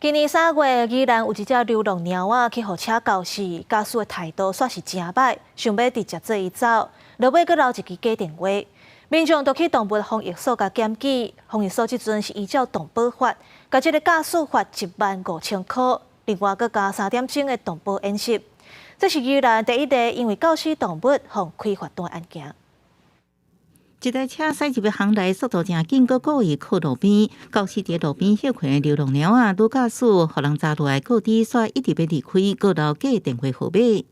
今年3月，宜蘭有一隻流浪貓仔去予車鉤死，駕駛的態度煞是誠䆀，想欲直接做伊走，落尾閣留一支假電話。民眾就去動物防疫所共檢舉，防疫所這陣是依照動保法，共這個駕駛罰15,000箍，另外閣加3點鐘的動保演習。這是宜蘭第一例因為鉤死動物予開罰單的案件。一台車駛入去巷內，速度誠緊，閣故意靠路邊，鉤死佇路邊歇睏的流浪貓仔，女駕駛予人砸落來，告知煞一直欲離開，閣留假電話號碼。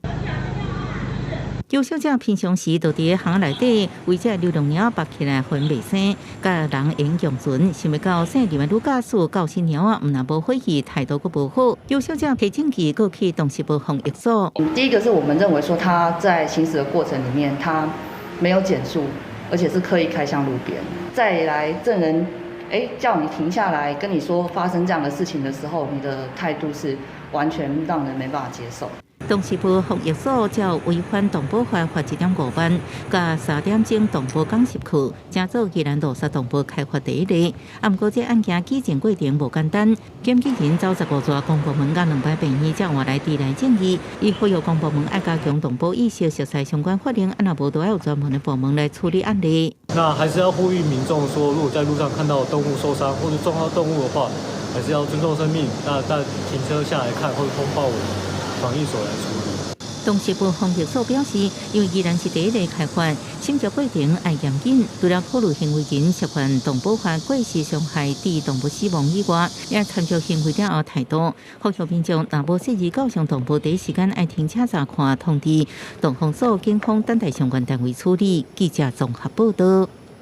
邱小姐平常時就佇巷內底，為這流浪貓仔縛起來，予𪜶袂生，佮人緣共存。想袂到姓林的女駕駛鉤死貓仔，毋但無悔意，態度閣無好。邱小姐提證據，閣去東勢埔防疫所。第一個是我們認為說他在行駛的過程裡面，他沒有減速，而且是刻意開向路邊。再來證人，叫你停下來，跟你說發生這樣的事情的時候，你的態度是完全讓人沒辦法接受。東勢埔防疫所照違反動保法罰1.5萬，加3點鐘動保講習課，成做宜蘭路殺動保開罰第一例。啊，毋過這案件舉證過程無簡單，檢舉人走15座公部門佮兩擺病院，才換來佇來正義。伊呼籲公部門愛加強動保意識，熟悉相關法令，啊若無都愛有專門的部門來處理案例。那還是要呼籲民眾說，如果在路上看到動物受傷或者撞到動物的話，還是要尊重生命。那再停車下來看，或者通報我們防疫所來處理。東勢埔防疫所表示，因為宜蘭是第一例開罰，審查過程愛嚴謹，除了考慮行為人涉犯動保法過失傷害致動物死亡以外，也參照行為了後態度。呼籲民眾若無適宜咬傷動物，第一時間愛停車查看，通知動防所、警方等待相關單位處理。記者綜合報道。